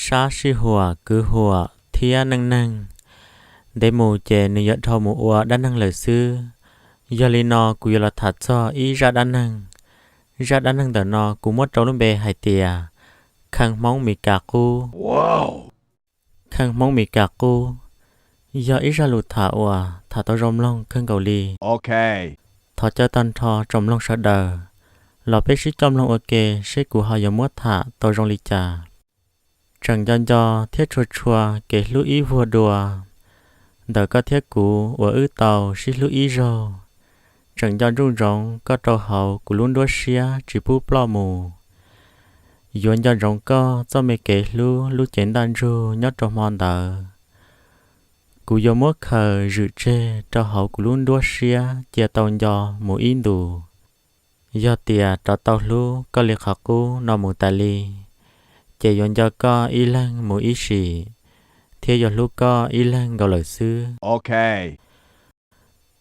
tsab sij huam kwv huam thiab neej neeg. Ntev mus ces nws yuav dhau mus ua dab neeg lawm xwb. Yog li no kuv yuav los tham txog ib zaj dab neeg. Zaj dab neeg ntawm no kuv muab rau lub npe hais tias Khee Hmoob Mis Kas Qub. Khee Hmoob Mis Kas Qub yog ib zaj lus tham uas tham tau zoo mloog kawg nkaus li. Thov caw tag nrho tsoom mloog sawv daws los peb sib coj mloog ua ke seb kuv ho yuav muab tham tau zoo li cas. Tseem nco nco thiab tshua tshua kev hlub ib vuag dua ntawm koj thiab kuv uas wb tau sib hlub ib zaug. Tseem nco ntsoov ntsoov koj rau hauv kuv lub nruab siab tsis pub ploj mus. Yuav nco ntsoov koj txoj me kev hlub lub cev ntaj ntsug nyob rau hmo ntawd. Kuv yuav muab khaws zwm tseg rau hauv kuv lub nruab siab cia tau nco mus ib ntus. Yog tias rov tau hlub koj li qhov qub no mus tas li, ces yuav nco koj ib leeg mus ib sim, thiab yuav hlub koj ib leeg nkaus lawm xwb.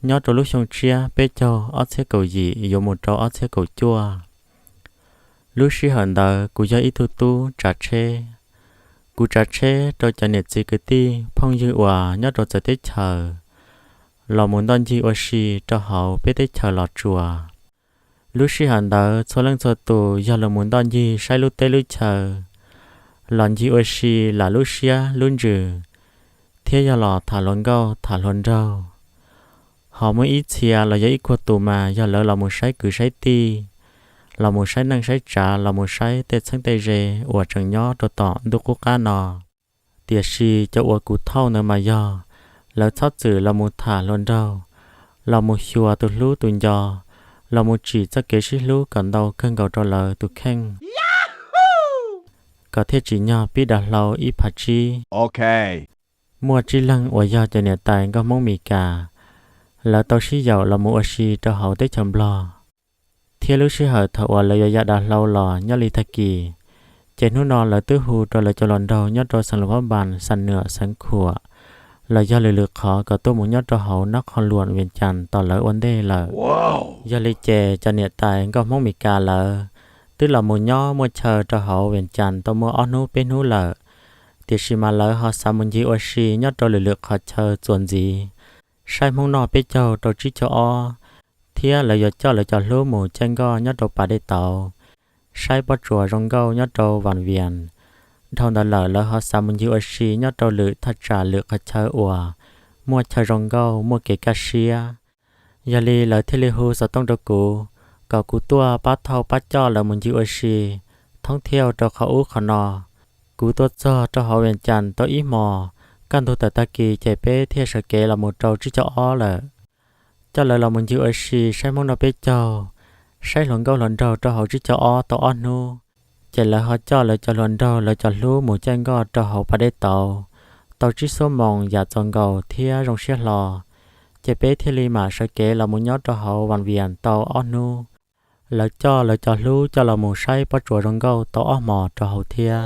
Nyob rau lub xyoo tshiab peb caug ob txhiab kaum yim yuav mus rau ob txhiab kaum cuaj, lub sij hawm ntawd kuv yog ib tug tub tsav tsheb. Kuv tsav tsheb rau cov niam txiv kwv tij phooj ywg uas nyob rau txawv teb chaws los mus ntoj ncig ua si rau hauv peb teb chaws Los Tsuas. Lub sij hawm ntawd txhua leej txhua tus yog los mus ntoj ncig saib lub teb lub chaw, los ncig ua si lam lub siab lub ntsws, thiab yog los tham hluas nkauj tham hluas nraug. Ho muaj ib txhia los yog ib cuag tus mas yog lawv los mus saib kwv saib tij, los mus saib neej saib tsav, los mus saib tej txheeb tej ze uas tseem nyob rau tom ntuj qub qab no. Tiam sis cov uas kuv thauj ntawd mas yog lawv txhob txwm los mus tham hluas nraug, los mus xyuas tus hlub tus nco, los mus tsim txoj kev sib hlub kom ntau kawg nkaus rau lawv tus kheej, kom thiaj tsim nyog pib dav hlau ib phav tsib. Muaj tsib leeg uas yog cov niam tais nkauj Hmoob Mes Kas, lawv tau sib yaum los mus ua si rau hauv teb chaws Nplog. Thiab lub sij hawm thaum uas lawv yuav ya dav hlau los nyob li tag kis, ces hnub no lawv twb hu rau lawv cov hluas nraug nyob rau xeev Luam Phab Npas, Xam Nuam, xeev Khuam, los yog lwm lwm qhov kom tuaj mus nyob rau hauv Nab Qhoo Luam, Vias Cas tos lawv ua ntej lawm. Yog li ces cov niam tais nkauj Hmoob Mes Kas lawv twb los mus nyob muaj chaw rau hauv Vias Cas tau muaj ob hnub peb hnub lawm, tiam sis mas lawv ho xav mus ncig ua si nyob rau lwm lwm qhov chaw txuas ntxiv, saib Hmoob noj peb caug rau tsib caug ob, thiab lawv yuav coj lawv cov hlub mus caij nkoj nyob rau pas dej tauv, saib pob tsuas zoo nkauj nyob rau Vas Vias. Dhau ntawd lawm lawv ho xav mus ncig ua si nyob rau lwm thaj tsam lwm qhov chaw uas muaj chaw zoo nkauj muaj kev kaj siab. Yog li lawv thiaj li hu xov tooj rau kuv, kom kuv tuaj pab thauj pab coj lawv mus ncig ua si thoob thiauj rau qhov ub qhov no. Kuv tuaj txog rau hauv Vias Cas tau ib hmos, kaj ntug tawm tag kis ces peb thiaj sawv kev los mus rau tsib caug ob lawm. Coj lawv los mus ncig ua si saib Hmoob noj peb caug, saib hluas nkauj hluas nraug rau hauv tsib caug ob tau ob hnub, ces lawv ho coj lawv cov hluas nraug lawv cov hlub mus caij nkoj rau hauv pas dej tauv tau tsib xuab moos yam txaus nkaus thiab zoo siab hlo, ces peb thiaj li mam sawv kev los mus nyob rau hauv Vas Vias tau ob hnub. Lawv coj lawv cov hlub coj los mus saib pob tsuas zoo nkauj tau ob hmos rau hauv thiab.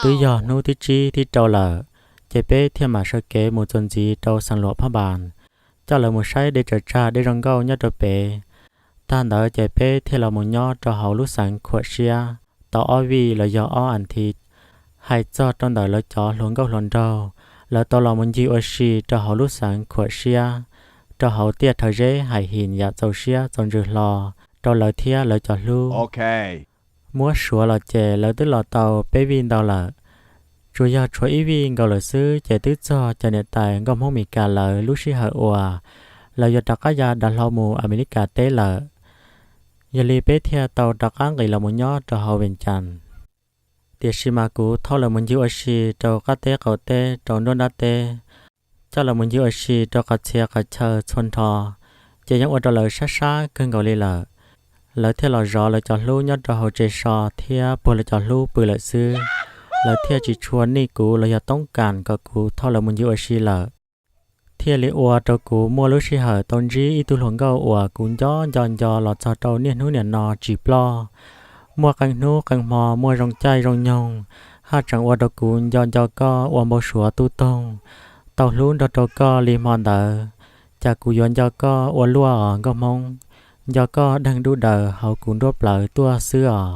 Twb yog hnub thib tsib thib rau lawm, ces peb thiaj mam sawv kev mus txuas ntxiv rau xeev Luam Phab Npas, coj lawv mus saib dej tsaws tsag dej zoo nkauj nyob rau pem. Tag ntawd ces peb thiaj los mus nyob rau hauv lub xeev Khuam Siab tau ob vij los yog ob as thiv. Hais txog rau ntawm lawv cov hluas nkauj hluas nraug, lawv tau los mus ncig ua si rau hauv lub xeev Khuam Siab, rau hauv tiaj Rhawv Zeb Hais Him yam txaus siab txaus ntsws hlo rau lawv thiab lawv cov hlub. Muab suav los ces lawv twb los tau peb vij ntau lawm. Tsuas yog tshuav ib vij nkaus lawm xwb ces twb txog cov niam tais nkauj Hmoob Mes Kas lawv lub sij hawm uas lawv yuav rov qab ya dav hlau mus Amelikas teb lawm. Yog li peb thiaj tau rov qab nqis los mus nyob rau hauv Vias Cas. Tiam sis mas kuv thauj lawv mus ncig ua si rau qab teb qaum teb rau nruab nrab teb, coj lawv mus ncig ua si rau qhov txhia qhov chaw txhua nrho, ces yeej ua rau lawv sab sab kawg nkaus li lawm. Lawv thiaj los zov lawv cov hlub nyob rau hauv tsev so thiab puag lawv cov hlub pw lawm xwb. Lawv thiaj tsis tshua nij kuv los yog toob kas kom kuv thauj lawv mus ncig ua si lawm. Thiaj li ua rau kuv muaj lub sij hawm tau ntsib ib tug hluas nkauj uas kuv nco nco nco los txog rau niaj hnub niam no tsis ploj. Muaj qee hnub qee hmo muaj zoo caij zoo nyoog, haj tseem ua rau kuv nco nco koj ua npau suav tu toog, tau hlub nrog rau koj li hmo ntawd. Cas kuv yuav nco koj ua luaj os nkauj Hmoob, nco koj deeg dub daws hauv kuv nruab plawv tuaj xwb os.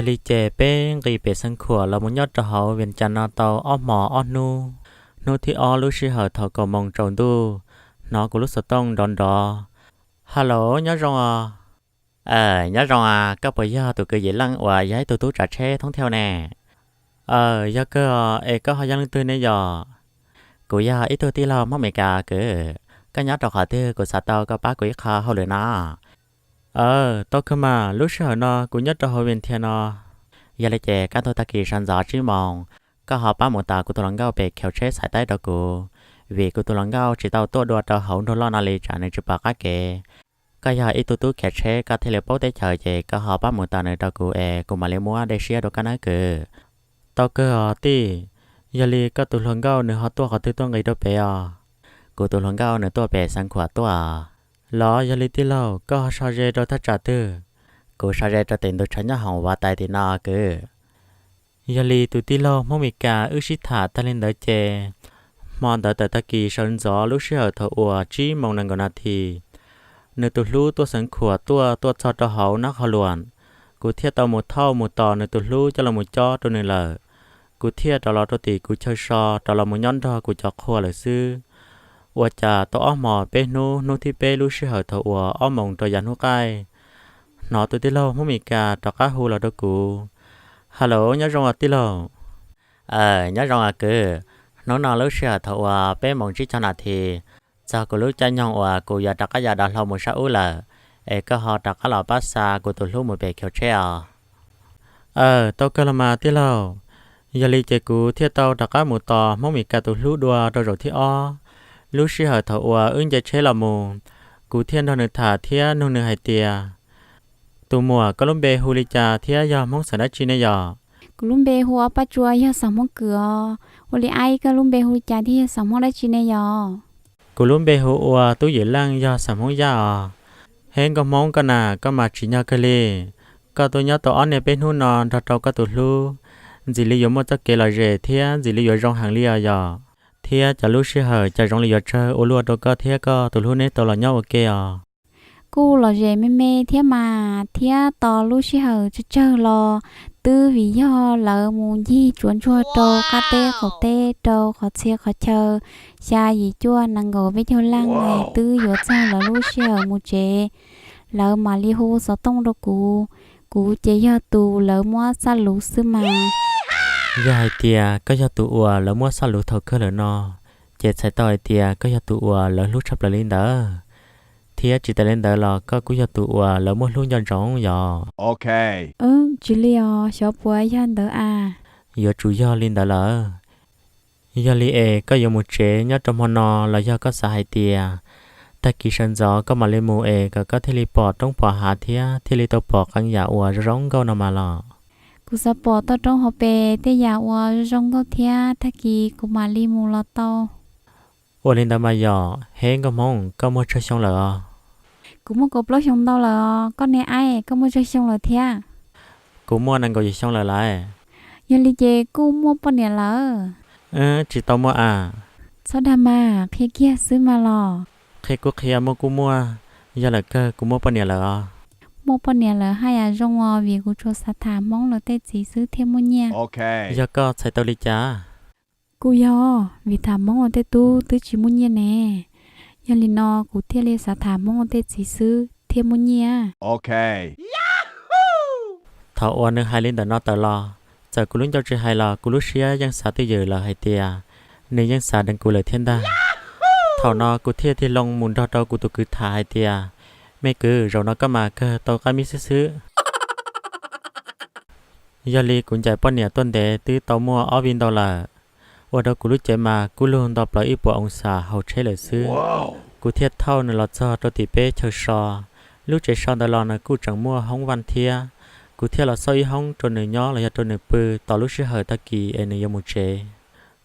Yog li ces peb nqis pem Xeev Khuam los mus nyob rau hauv Vias Cas no tau ob hmos ob hnub. Hnub thib ob lub sij hawm thaum kaum moos tsaus ntuj, hnov kuv lub xov tooj nrov nrov. Hello, nyob zoo os. Nyob zoo, koj puas yog tus kwv Yim Leej uas yog ib tug tub tsav tsheb thoob thiaj ne? Aw, yog kawg os, es koj ho yog leej twg ne yom? Kuv yog ib tug tij laug Hmoob Mes Kas kwv. Koj nyob rau qhov twg kuv xav tau koj pab kuv ib qho hauj lwm no. Aw, tau kawg mas, lub sij hawm no kuv nyob rau hauv Vias Cas no. Yog li ces kaj ntug tag kis sawv ntxov tsib moos, koj ho pab mus tos kuv tus hluas nkauj pem khiv tsheb xaiv taib rau kuv, vim kuv tus hluas nkauj tsis tau tuaj dua rau hauv nroog loj no li tsam nws tsis pom qab kev. Koj yog ib tug tub khiv tsheb koj thiaj li paub teb chaws ces koj ho pab mus tos nws rau kuv es kuv mam li muab dej siab rau koj nawb kwv. Tau kawg os tij, yog li koj tus hluas nkauj nws ho tuaj qhov twg tuaj nqis rau pem os? Kuv tus hluas nkauj nws tuaj pem Xeev Khuam tuaj. Los yog li tij laug koj ho so ze rau thaj tsam twg? Kuv so ze rau tim ntug tshav nyob hoom Vav Tais tim no kwv. Yog li tus tij laug Hmoob Mes Kas wb sib tham tag li ntawd ces, hmo ntawd tawm tag kis sawv ntxov lub sij hawm thaum uas tsib moos nees nkaum nas this, nws tus hlub tuaj Xeev Khuam tuaj tuaj txog rau hauv Nab Qhov Luam, kuv thiaj tau mus thauj mus tos nws tus hlub coj los mus cob rau nws lawm. Kuv thiaj rov los rau tim kuv chaw so rov los mus nyob nrog kuv cov qhua lawm xwb. Ua cas tau ob hmos peb hnub, hnub thib peb lub sij hawm thaum uas ob moos rau yav hnub qaij, hnov tus tij laug Hmoob Mes Kas rov qab hu los rau kuv. Hello, nyob zoo os tij laug. Aw, nyob zoo os kwv. Hnub no lub sij hawm thaum uas peb moos tsib caug nas this, txog kuv lub caij nyoog uas kuv yuav rov qab ya dav hlau mus sab ub lawm, es koj ho rov qab los pab xa kuv tus hlub mus pem khiv tsheb os. Aw, tau kawg los mas tij laug. Yog li ces kuv thiaj tau rov qab mus tos Hmoob Mes Kas tus hlub dua rau zaum thib ob. Lub sij hawm thaum uas wb nce tsheb los mus, kuv thiaj nrog nws tham thiab nug nws hais tias, tus muam, koj lub npe hu li cas thiab yog Hmoob xeem dab tsi ne yom? Kuv lub npe hu Ob Paj Tsua, yog xeem Hmoob Kws os. Ua li aib, koj lub npe hu li cas thiab yog xeem Hmoob dab tsi ne yom? Kuv lub npe hu ua Tub Yim Leej, yog xeem Hmoob Yaj os. Heb nkauj Hmoob, koj na, koj mas tsim nyog kawg li. Koj tuaj nyob tau ob niaj peb hnub no nrog rau koj tus hlub, ntxim li yuav muaj txoj kev lom zem thiab ntxim li yuav zoo heev li os yom. Thiab cov lub sij hawm cas zoo li yuav tsawg ua luaj rau koj thiab koj tus hlub neb tau los nyob ua ke os. Kuj lom zem me me thiab mas, thiab tos lub sij hawm tsawg tsawg los twb vim yog lawv mus ncig tsuav ntsuag rau qab teb qaum teb rau qhov txhia qhov chaw, xya yim cuaj nees nkaum peb caug leej es twb yuav txog lawv lub sij hawm mus tsev, lawv mam li hu xov tooj rau kuv. Kuv ces yog tus lawv muab xaj luv xwb mas. Yog hais tias koj yog tus uas lawv muab xaj luv thaum kawg lawm no, ces txhais tau hais tias koj yog tus uas lawv hlub tshaj plaws li ntawd. Thiab tsis tas li ntawd los koj kuj yog tus uas lawv muaj hlub nco ntsoov yom. Tsis li os, xyov puas yog ntawd as. Yuav tsum yog li ntawd lawm. Yog li es koj yuav mus tsev nyob rau hmo no los yog koj xav hais tias tag kis sawv ntxov koj mam li mus es kom koj thiaj li pom roob pom hav thiab thiaj li tau pom qee yam uas zoo zoo nkauj no mas los? Kuv xav pom tau roob hauv pes tej yam uas zoo zoo nkauj thiab, tag kis kuv mam li mus los tau. Ua li ntawd mas yom. Heb nkauj Hmoob, koj muaj tsawg xyoo lawm os? Kuv muaj kaum plaub xyoo ntau lawm os. Koj ne aib, koj muaj tsawg xyoo lawm thiab? Kuv muaj nees nkaum yim xyoo lawm lauj. Yog li ces kuj muaj poj niam lawm? Tsis tau muaj as. Txhob dag mas, qhia kiag xwb mas los. Qhia kuj qhia, muaj kuj muaj. Yog lawm kawg, kuv muaj poj niam lawm os. Muaj poj niam lawm haj yam zoo os, vim kuv tsuas xav tham Hmoob lawv tej txiv xwb thiaj muaj nyiaj. Yog koj txhais tau li cas? Kuj yog, vim tham Hmoob ua tej tub twb tsis muaj nyiaj ne. Yog li no kuv thiaj li xav tham Hmoob ua tej txiv xwb thiaj muaj nyiaj. Thaum uas nws hais li ntawm no tawm los, txawm kuv lub ncauj tsis hais los kuv lub siab yeej xav twj ywm lawm hais tias nws yeej xav deev kuv lawm thiab ntag. Thaum no kuv thiaj tig loo mus nrog rau kuv tus kwv tham hais tias, me kwv, zaum no koj mas kawg tau qab mib xwb xwb. Yog li kuv ncaim poj niam tuaj ntev twb tau muaj ob vij ntau lawm, ua rau kuv lub cev mas kub lug nto plaws ib puas oo xas hauv tsheb lawm xwb. Kuv thiaj thauj nws los txog rau tim peb chaw so. Lub tsev so ntawd los nws kuj tseem muaj hoob vaj thiab. Kuv thiaj los xauj ib hoob rau nws nyob los yog rau nws pw tos lub sij hawm tag kis es nws yuav mus tsev.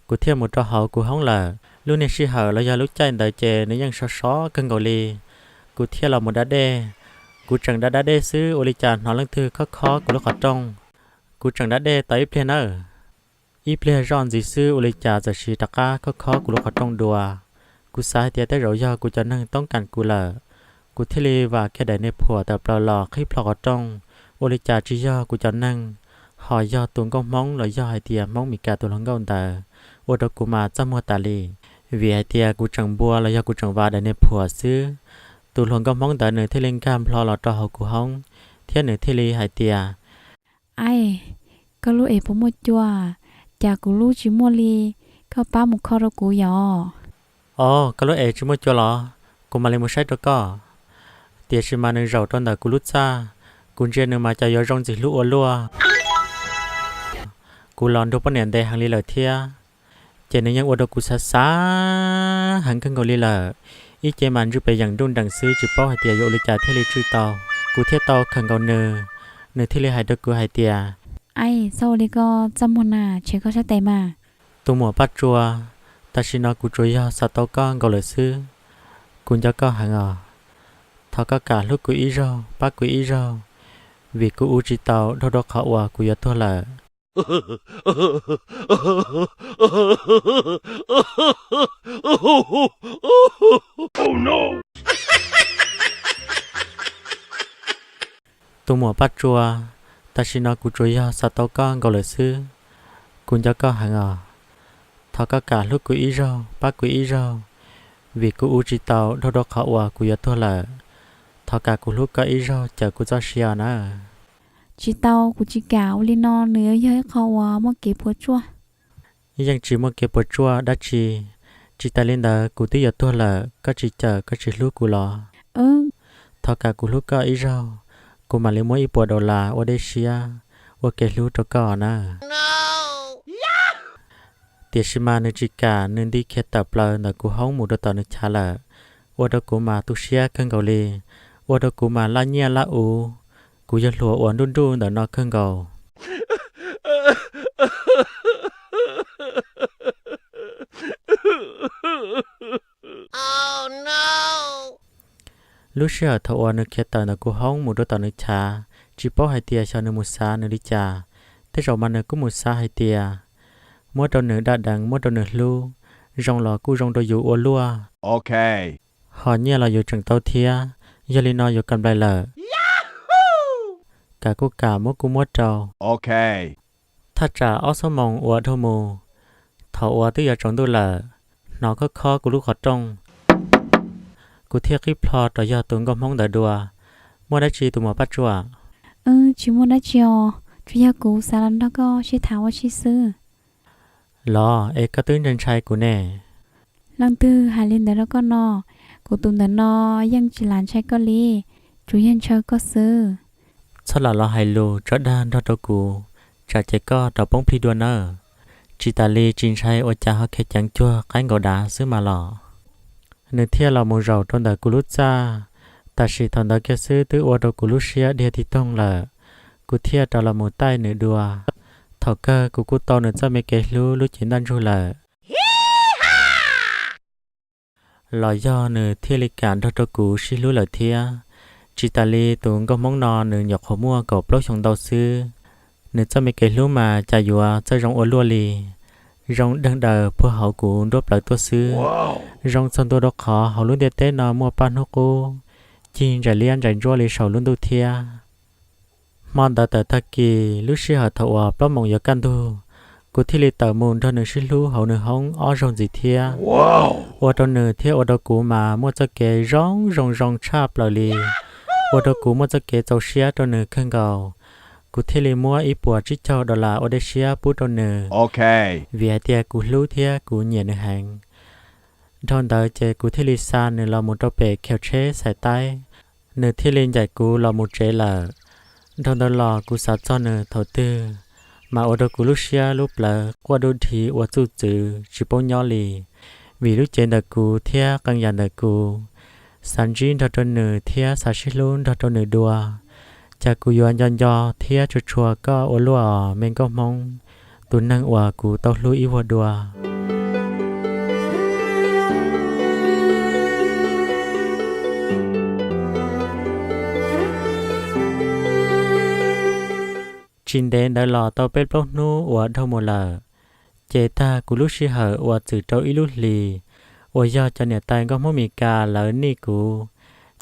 Kuv thiaj mus rau hauv kuv hoob lawm. Lub niag sij hawm los yog lub caij ntawd ces nws yeej sov sov kawg nkaus li. Kuv thiaj los mus da dej. Kuv tseem da da dej xwb ua li cas hnov leej twg khob khob kuv lub qhov rooj. Kuv tseem da dej tau ib pliag nawb, ib pliag zoj ntxiv xwb ua li cas txawm sis rov qab khob khob kuv lub qhov rooj dua. Kuv xav hais tias tej zaum yog kuv cov neeg toob kam kuv lawm. Kuv thiaj li vam kiag daim niag phuam tawm plaws los qhib plho qhov rooj, ua li cas tsis yog kuv cov neeg. Ho yog tus nkauj Hmoob los yog hais tias Hmoob Mes Kas tus hluas nkauj ntawd ua rau kuv mas txaj muag tas li, vim hais tias kuv tseem npua los yog kuv tseem vam daim niag phuam xwb. Tus hluas nkauj Hmoob ntawd nws thiaj li nkag nplho los rau hauv kuv hoob, thiab nws thiaj li hais tias, Aib, koj lub es puas muaj cua? Cas kuv lub tsis muaj li, koj pab mus kho rau kuv yom. Os, koj lub es tsis muaj cua los? Kuv mam li mus saib rau koj. Tiam sis mas nws zaum rau ntawm kuv lub txaj, kuv ntsia nws mas cas yuav zoo ntxim hlub ua luaj. Kuv los nrug poj niam ntev heev li lawm thiab, ces nws yeej ua rau kuv xav xav heev kawg nkaus li lawm. Ib ce mas ntswj pes yeem nruj nreem xwb tsis paub hais tias yuav ua li cas thiaj li tswj tau, kuv thiaj tau khawm nkaus nws. Nws thiaj li hais rau kuv hais tias, Aib, txhob ua li koj txaj muag na, tshem koj sab tes mas. Tus muam Paj Tsua, tam sim no kuv tsuas yog xav tau koj nkaus lawm xwb. Kuv nco koj heev os. Thov koj kam hlub kuv ib zaug, pab kuv ib zaug, vim kuv ua tsis tau dhau rau qhov uas kuv yuav tuag lawm. Tus muam Paj Tsua, tam sim no kuv tsuas yog xav tau koj nkaus lawm xwb. Kuv nco koj heev os. Thov koj kam hlub kuv ib zaug, pab kuv ib zaug, vim kuv ua tsis tau dhau rau qhov uas kuv yuav tuag lawm. Thov kam kuv hlub koj ib zaug, cawm kuv txoj sia nawb. Tsis tau, kuv tsis kam ua li no, nws yog ib qho uas muaj kev puas tsuaj. Yeej tsis muaj kev puas tsuaj dab tsi. Tsis tas li ntawd kuv twb yuav tuag lawm, koj tsis cawm koj tsis hlub kuv los? Thov kam kuv hlub koj ib zaug, kuv mam li muab ib puas dollar ua dej siab, ua kev hlub rau koj nawb. Tiam sis mas nws tsis kam, nws nti khiav tawm plaws ntawm kuv hoob mus rau tom nws chav lawm, ua rau kuv mas tu siab kawg nkaus li, ua rau kuv mas laj nyiaj laj ua, kuv yog hluas uas nruj nruj ntawm no kawg nkaus. Lub sij hawm thaum uas nws khiav tawm ntawm kuv hoob mus rau tom nws chav, tsis paub hais tias xyov nws mus xav nws li cas. Tej zaum mas nws kuj mus xav hais tias muab rau nws daj deev, muab rau nws hlub, zoo los kuj zoo rau yus ua luaj. Ho nyiaj los yus tseem tau thiab, yog li no yuav kam nplais lawm. Kam kuj kam, muab kuj muab rau. Thaj tsam ob xuab moos uas dhau mus, thaum uas twb yuav tsaus ntuj lawm, hnov khob khob kuv lub qhov rooj, kuv thiaj qhib plho rov yog tus nkauj Hmoob ntawd dua. Muaj dab tsi tus muam Paj Tsua? Tsis muaj dab tsi os, tsuas yog kuv xav los nrog koj sib tham ua si xwb. Los es koj twb ntshai ntshai kuv ne. Leej twg hais li ntawd rau koj no? Kuv tus ntawm no yeej tsis lam ntshai koj li, tsuas yog ntshaw koj xwb. Txhob lam los hais lus tso dag nrog rau kuv, tsam ces koj rov poob plig dua nawb. Tsis tas li tsis ntshai ua cas ho khiav ceev cuag qaib nkaus dav xwb mas los. Nws thiaj los mus zaum rau ntawm kuv lub txaj, tam sim thaum ntawd kiag xwb twb ua rau kuv lub siab dhia tig toog lawm, kuv thiaj rov los mus taij nws dua. Thaum kawg kuv kuj tau nws txoj me kev hlub lub cev ntaj ntsug lawm. Los yog nws thiaj li kam nrog rau kuv sib hlub lawm thiab. Tsis tas li tus nkauj Hmoob no nws nyuam qhuav muaj kaum plaub xyoo ntau xwb, nws txoj me kev hlub mas cas yuav txawj zoo ua luaj li, zoo deeg daws puag hauv kuv nruab plawv tuaj xwb. Zoo txog ntua rau qhov hauv lub ntiaj teb no muaj paj hnub qub cig ntsais liab ntsais ntsuab li saum lub ntuj thiab. Hmo ntawd tawm tag kis lub sij hawm thaum uas plaub moos yuav kaj ntug, kuv thiaj li tawm mus nrog nws sib hlub hauv nws hoob ob zaug ntxiv thiab. Ua rau nws thiab ua rau kuv mas muaj txoj kev zoo zoo zoo tshaj plaws li, ua rau kuv muaj txoj kev txaus siab rau nws kawg nkaus. Kuv thiaj li muab ib puas tsib caug dollar ua dej siab pub rau nws, vim hais tias kuv hlub thiab kuv nyiam nws heev. Dhau ntawd ces kuv thiaj li xa nws los mus rau pem khev tsheb xais taib, nws thiaj li ncaim kuv los mus tsev lawm. Dhau ntawd los kuv xav txog nws thaum twg, mas ua rau kuv lub siab lub plawv quaj dub dhi ua txuj txwv tsis paub nyob li, vim lub cev ntawm kuv thiab qee yam ntawm kuv, xav ntsib nrog rau nws thiab xav sib hlub nrog rau nws dua. Cas kuv yuav nco nco thiab tshua tshua koj ua luaj os me nkauj Hmoob, tus neeg uas kuv tau hlub ib vuag dua. Tsis ntev ntawd los tau peb plaub hnub uas dhau mus lawm, ces tag kuv lub sij hawm uas txwm rau ib lub hlis uas yog cov niam tais nkauj Hmoob Mes Kas lawv nij kuv,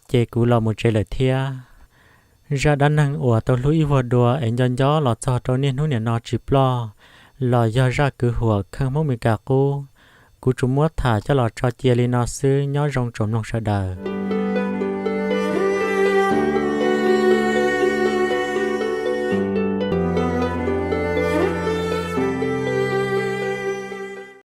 ces kuv los mus tsev lawm thiab. Zaj dab neeg uas tau hlub ib vuag dua es nco nco los txog rau niaj hnub niam no tsis ploj los yog zaj kwv huam kheej Hmoob Mes Kas qub. Kuv tsuas muab tham coj los tso cia li no xwb, nyob zoo tsoom mloog sawv daws.